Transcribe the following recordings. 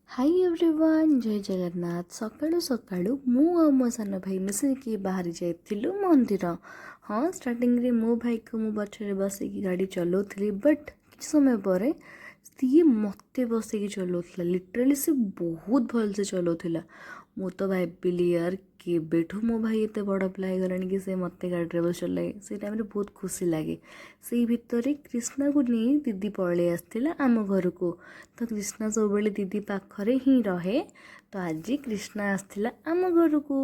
High everyone, ଜୟ ଜଗନ୍ନାଥ। ସକାଳୁ ସକାଳୁ ମୁଁ ଆଉ ମୋ ସାନ ଭାଇ ମିଶିକି ବାହାରି ଯାଇଥିଲୁ ମନ୍ଦିର। ହଁ, ଷ୍ଟାର୍ଟିଂରେ ମୋ ଭାଇକୁ ମୁଁ ପଛରେ ବସିକି ଗାଡ଼ି ଚଲାଉଥିଲି, ବଟ୍ କିଛି ସମୟ ପରେ ସିଏ ମୋତେ ବସିକି ଚଲାଉଥିଲା। ଲିଟରାଲି ସେ ବହୁତ ଭଲସେ ଚଲାଉଥିଲା। ମୁଁ ତ ଭାବିଲି, ୟାର, କେବେଠୁ ମୋ ଭାଇ ଏତେ ବଡ଼ ପିଲା ହେଇଗଲାଣି କି ସେ ମୋତେ ଗାଡ଼ିରେ ବସି ଚଲାଏ? ସେଇ ଟାଇମ୍ରେ ବହୁତ ଖୁସି ଲାଗେ। ସେଇ ଭିତରେ କ୍ରିଷ୍ଣାକୁ ନେଇ ଦିଦି ପଳେଇ ଆସିଥିଲା ଆମ ଘରକୁ। ତ କ୍ରିଷ୍ଣା ସବୁବେଳେ ଦିଦି ପାଖରେ ହିଁ ରହେ। ତ ଆଜି କ୍ରିଷ୍ଣା ଆସିଥିଲା ଆମ ଘରକୁ।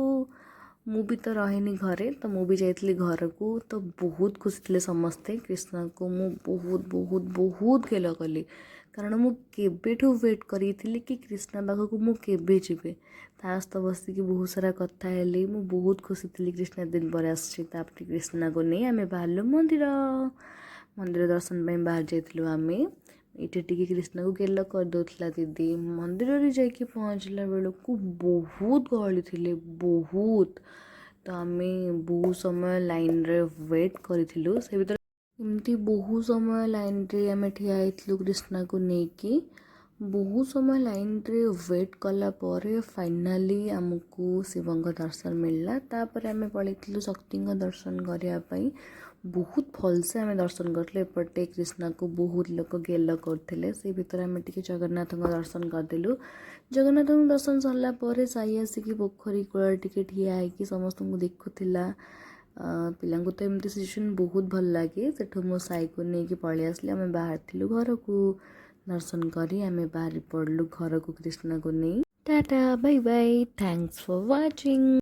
ମୁଁ ବି ତ ରହେନି ଘରେ, ତ ମୁଁ ବି ଯାଇଥିଲି ଘରକୁ। ତ ବହୁତ ଖୁସି ଥିଲେ ସମସ୍ତେ। କ୍ରିଷ୍ଣାକୁ ମୁଁ ବହୁତ ବହୁତ ବହୁତ ଗେଲ କଲି, କାରଣ ମୁଁ କେବେଠୁ ୱେଟ୍ କରିଥିଲି କି କ୍ରିଷ୍ଣା ପାଖକୁ ମୁଁ କେବେ ଯିବି। ତା ସହିତ ବସିକି ବହୁତ ସାରା କଥା ହେଲି। ମୁଁ ବହୁତ ଖୁସି ଥିଲି, କ୍ରିଷ୍ଣା ଦିନ ପରେ ଆସିଛି। ତାପରେ କ୍ରିଷ୍ଣାକୁ ନେଇ ଆମେ ବାହାରିଲୁ ମନ୍ଦିର। ମନ୍ଦିର ଦର୍ଶନ ପାଇଁ ବାହାରି ଯାଇଥିଲୁ ଆମେ। ଏଇଠି ଟିକେ କ୍ରିଷ୍ଣାକୁ ଗେଲ କରିଦେଉଥିଲା ଦିଦି। ମନ୍ଦିରରେ ଯାଇକି ପହଞ୍ଚିଲା ବେଳକୁ ବହୁତ ଗହଳି ଥିଲେ, ବହୁତ। ତ ଆମେ ବହୁତ ସମୟ ଲାଇନ୍ରେ ୱେଟ୍ କରିଥିଲୁ। ସେ ଭିତରେ ଏମିତି ବହୁତ ସମୟ ଲାଇନ୍ରେ ଆମେ ଠିଆ ହେଇଥିଲୁ କ୍ରିଷ୍ଣାକୁ ନେଇକି। ବହୁତ ସମୟ ଲାଇନ୍ରେ ୱେଟ୍ କଲା ପରେ ଫାଇନାଲି ଆମକୁ ଶିବଙ୍କ ଦର୍ଶନ ମିଳିଲା। ତାପରେ ଆମେ ପଳେଇଥିଲୁ ଶକ୍ତିଙ୍କ ଦର୍ଶନ କରିବା ପାଇଁ। ବହୁତ ଭଲସେ ଆମେ ଦର୍ଶନ କରିଥିଲୁ। ଏପଟେ କ୍ରିଷ୍ଣାକୁ ବହୁତ ଲୋକ ଗେଲ କରୁଥିଲେ। ସେଇ ଭିତରେ ଆମେ ଟିକେ ଜଗନ୍ନାଥଙ୍କ ଦର୍ଶନ କରିଦେଲୁ। ଜଗନ୍ନାଥଙ୍କ ଦର୍ଶନ ସରିଲା ପରେ ସାଇ ଆସିକି ପୋଖରୀ କୂଳରେ ଟିକେ ଠିଆ ହେଇକି ସମସ୍ତଙ୍କୁ ଦେଖୁଥିଲା। ପିଲାଙ୍କୁ ତ ଏମିତି ସିଚୁଏସନ୍ ବହୁତ ଭଲ ଲାଗେ। ସେଠୁ ମୁଁ ସାଇକୁ ନେଇକି ପଳେଇ ଆସିଲି। ଆମେ ବାହାରିଥିଲୁ ଘରକୁ। ଦର୍ଶନ କରି ଆମେ ବାହାରି ପଡ଼ିଲୁ ଘରକୁ କ୍ରିଷ୍ଣାକୁ ନେଇ। Tata, bye bye, thanks for watching.